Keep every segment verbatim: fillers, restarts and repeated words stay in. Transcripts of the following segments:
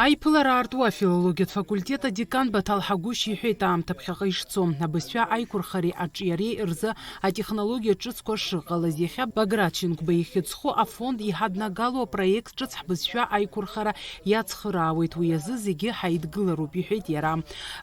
Аиԥылара аарту афилологиатә факультет адекан Баҭал Ҳагәышь иҳәеит аамҭа ԥхьаҟа ишцо, абызшәа аиқәырхареи аҿиареи рзы атехнологиа ҿыцқәа шыҟалаз. Иахьа Баграт Шьынқәба ихьыӡхо афонд иҳаднагало апроект ҿыц ҳбызшәа аиқәырхара иацхыраауеит, уи азы зегьы ҳаидгылароуп, иҳәеит иара.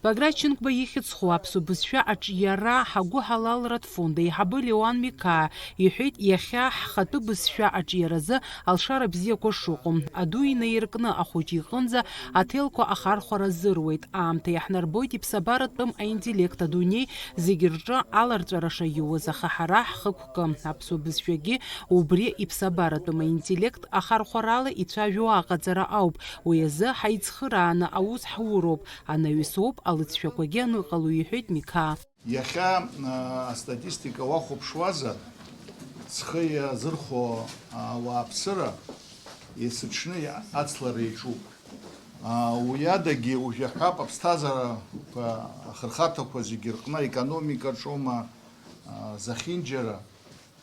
Баграт Шьынқәба ихьыӡхо аԥсуа бызшәа аҿиара ҳагәыҳалалратә фонд аиҳабы Леуан Миқаа иҳәеит, иахьа ҳхатәы бызшәа аҿиаразы алшара бзиақәа шыҟоу, аду инаиркны ахәыҷы иҟынӡа аҭелқәа ахархәара азыруеит. Аамҭа иаҳнарбоит иԥсабаратәым аинтеллект адунеи зегь рҿы аларҵәара шаиуаз, аха ҳара ҳхықәкы, аԥсуа бызшәагьы убри иԥсабаратәым аинтеллект ахархәарала ицәажәо аҟаҵара ауп. Уи азы ҳаицхырааны аус ҳуроуп, анаҩс ауп алыҵшәақәагьы аныҟало, иҳәеит Миқаа. Иахьа, а, астатистика уахәаԥшуазар, зхы иазырхәо ауааԥсыра есыҽны ацлара иаҿуп. А, уи адагьы уажә иаҳҳәап, аԥсҭазаарақәа ахырхарҭақәа зегьы рҟны аекономикаҿоума, а, зехьынџьара,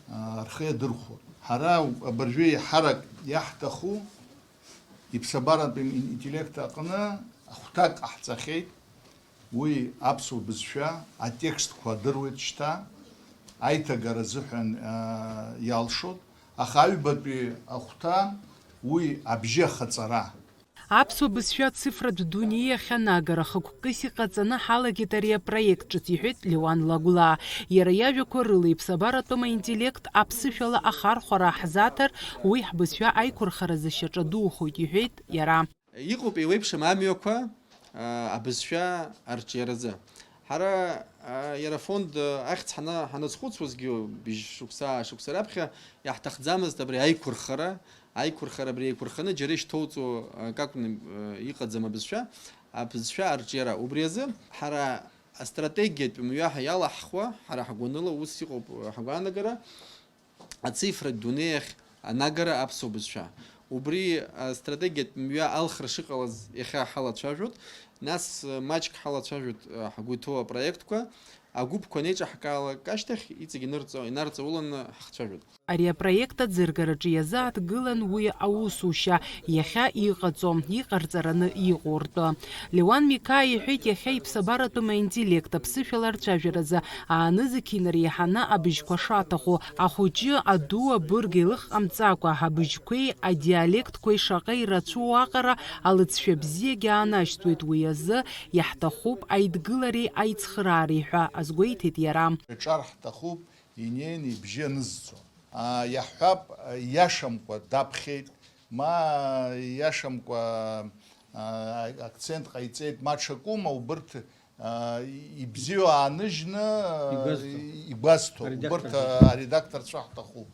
а, рхы иадырхәо. Ҳара абыржәы еиҳарак иаҳҭаху иԥсабаратәи интеллект аҟны ахәҭак ҟаҳҵахьеит. Уи аԥсуа бызшәа атекстқәа адыруеит шьҭа, аиҭагара азыҳәан, аа, иалшоит, аха аҩбатәи ахәҭа уи абжьы ахаҵара. Аԥсуа бызшәа ацифратә дунеи ахь анагара хықәкыс иҟаҵаны ҳалагеит ари апроект ҿыц, иҳәеит Леуан Лагәлаа. Иара иажәақәа рыла, иԥсабаратәым аинтеллект аԥсышәала ахархәара ҳзаҭар, уи ҳбызшәа аиқәырхаразы шьаҿа духоит, иҳәеит иара. Иҟоуп еиуеиԥшым амҩақәа, а, абызшәа арҿиаразы. Ҳара, а, иара афонд, а, ахьӡ ҳана-, ҳаназхәыцуазгьы быжь шықәса, шықәса раԥхьа иаҳҭахӡамызт абри аиқәырхара, аиқәырхара абри еиқәырханы џьара ишьҭоуҵо, а, акакәны, а, иҟаӡам абызшәа, абызшәа арҿиара. Убри азы ҳара астратегиатә мҩа ҳәа иалаҳхуа, ҳара ҳгәаныла ус иҟоуп, а, ҳгәаанагара, ацифратә дунеи ахь анагара аԥсуа бызшәа. Убри астратегиатә мҩа алхра шыҟалаз иахьа ҳалацәажәоит, нас маҷк ҳалацәажәоит ҳгәы иҭоу апроектқәа, агәыԥқәа анеиҿаҳкаалак ашьҭахь иҵегь инырҵо-, инарҵауланы ҳахцәажәоит. Ари апроект аӡыргараҿы иазааҭгылан уи аусушьа, иахьа иҟаҵо, иҟарҵараны иҟоу ртәы. Леуан Миқаа иҳәеит, иахьа иԥсабаратәым аинтеллект аԥсышәала арцәажәаразы аанызқь инареиҳаны абыжьқәа шаҭаху, ахәыҷы, аду, абырг еилых ҟамҵакәа, абыжьқәеи адиалектқәеи шаҟа ирацәоу аҟара алыҵшәа бзиагьы аанашьҭуеит, уи азы иаҳҭахуп аидгылареи аицхраареи ҳәа азгәеиҭеит иара. Иҿар ҳҭахуп, инеины ибжьы анызҵо. Аа, иаҳҳәап, иашамкәа даԥхьеит, ма иашамкәа, аа, акцент ҟаиҵеит, ма ҽакума, убырҭ, аа, ибзиоу ааныжьны, Игәазҭо. Игәазҭо. Аредакторцәа. Убырҭ, аа, аредакторцәа ҳҭахуп.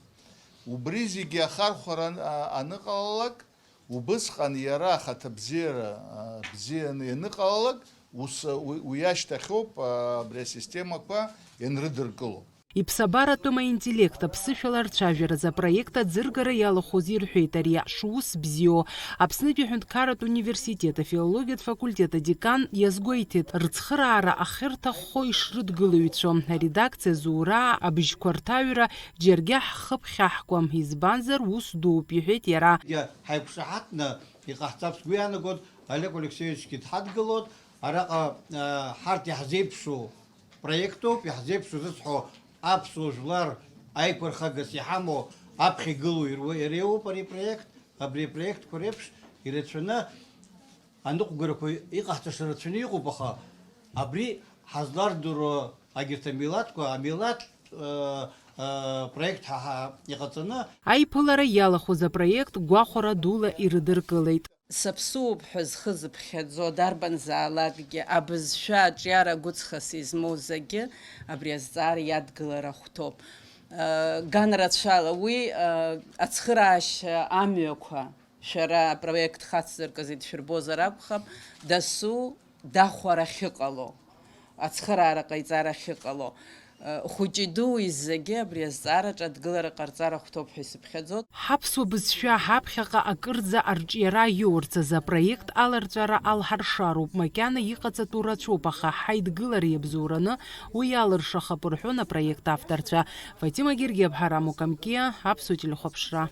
Убри зегьы ахархәара ан-, а-, аныҟалалак, убысҟан иара ахаҭабзиара, аа, бзианы ианыҟалалак, ус, уи, уи ашьҭахьоуп, аа, абри асистемақәа ианрыдыркыло. Иԥсабаратәым аинтеллект аԥсышәала арцәажәаразы апроект аӡыргара иалахәыз ирҳәеит ари шус бзиоу. Аԥснытәи аҳәынҭқарратә университет афилологиатә факультет адекан иазгәеиҭеит, рыцхыраара ахьырҭаххо ишрыдгылаҩцәоу аредакциа зура, абыжьқәа рҭаҩра џьаргьы ҳхы ԥхьаҳкуам, избанзар, ус дууп, иҳәеит иара. Ҳаиқәшаҳаҭны иҟаҳҵап сгәы иаанагоит, Олег Алексеевичгьы дҳадгылоит, араҟа, а, ҳарҭ иаҳзеиԥшу проектуп, иаҳзеиԥшу зысҳәо аԥсуа жәлар аиқәырхагас иҳамоу аԥхьа игылоу ируа-, иреиуоуп ари апроект. Абри апроектқәа реиԥш ирацәаны аныҟәгарақәа иҟаҳҵаша рацәаны иҟоуп, аха абри ҳазлардыруа агьырҭ амилаҭқәа, амилаҭ, э, э, проект ҳа, ҳа иҟаҵаны. Аиԥылара иалахәыз апроект гәахәара дула ирыдыркылеит. Саԥсуоуп ҳәа зхы зыԥхьаӡо дарбанзаалакгьы абызшәа аҿиара гәыҵхас измоу зегьы абри азҵаара иадгылара ахәҭоуп. Э, ганрацәала уи, э, ацхыраашьа амҩақәа шәара апроект хацзыркыз идшәырбозар акәхап, дасу дахәара ахьыҟало, ацхыраара ҟаиҵара ахьыҟало, э, хәыҷи дууи зегьы абри азҵаараҿы адгылара ҟарҵар ахәҭоуп ҳәа исыԥхьаӡоит. Ҳаԥсуа бызшәа ҳаԥхьаҟа акырӡа арҿиара иоурц азы апроект аларҵәара алҳаршароуп, макьана иҟаҵатәу рацәоуп, аха ҳаидгылара иабзоураны уи иалыршахап, рҳәон апроект авторцәа. Фатима Гергиаԥҳа, Рамо Камкиа, Аԥсуа телехәаԥшра.